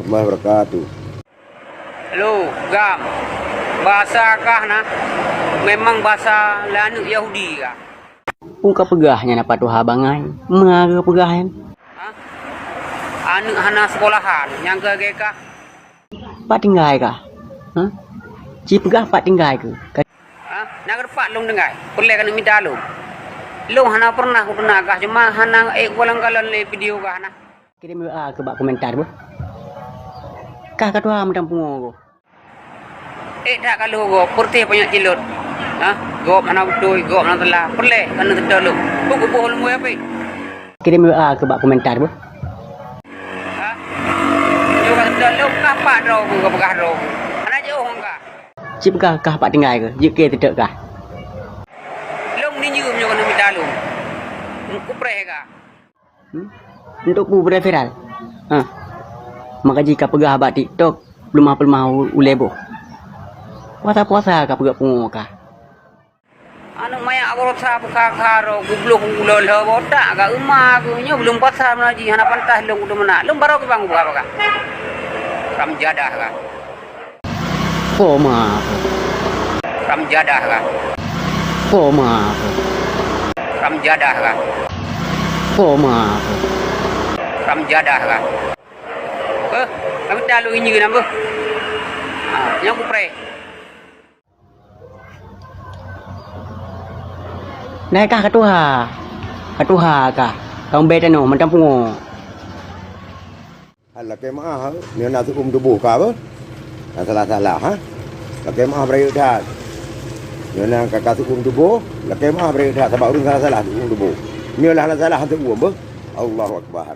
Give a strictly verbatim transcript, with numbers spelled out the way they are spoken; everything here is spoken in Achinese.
Warahmatullahi wabarakatuh. Halo, GAM. Bahasa kah na memang bahasa lé aneuk Yahudi kah? Peue kapeugah nyan apa tuha bangai? Ma kapeugah nyan? Ha? Aneuk hana sekolahan, nyang keu lagèe kah? Pat tinggai kah? Ha? Ci peugah pat tinggai keu? Ha? Na keupat lôn tinggai. Peureulèe keuneuk mita lôn. Lôn hana peureunah kuteunak kah, cuma hana ék kukalon-kalon lé video kah na. Kirém W A keu bak komentar beuh. Kah ka tuha meudan pungo goh. Ék that ka lheueh gob, peureuté panyöt cilot. Ha? Gob hana beutôi, gob hana teulah. Peureulèe keuneuk teutoe lôn. Peue kuboh lôn wéh pih. Kirém W A keu bak komentar beuh. Ha? Nyoe ka teutoe lôn, kah pat droe, peue kapeugah droe. Hana jiôh ngon kah. Ci peugah kah pat tinggai keuh, jeuet keu teutot kah. Lôn neujeuem nyoe keuneuk mita lôn. Kupreh kah. Hmm? Untuk peue beureviral? Ha. Maka jih kapeugah bak TikTok, peuleumah-peuleumah u-, ulèe boh. Puasa-puasa kapeugah pungo kah. Aneuk manyak abrosa peuka-ka ro gubloh ulo lho botak ka euma ku nyoe belum puasa meunajih hana pantas lôn kudu meunak. Lôn baroe kibang buka baka. Ram jadah ka. Poma. Ram jadah ka. Poma. Ram jadah ka. Poma. Ram jadah ka. Eh, kami talu inyi kenapa? Ha, nyang kupreh. Nai kah ka tuha. Ka tuha kah. Ka umbee tanoh mantong pungo. Lakèe meu'ah, nyoe na seu'uem tuboh ka beuh. Na salah-salah, ha? Lakèe meu'ah beurayeuk that. Nyoe na ka, ka seu'uem tuboh, lakèe meu'ah beurayeuk that sabab ureueng salah-salah seu'uem tuboh. Nyoe lah na salah seu'uem beuh. Allahu Akbar.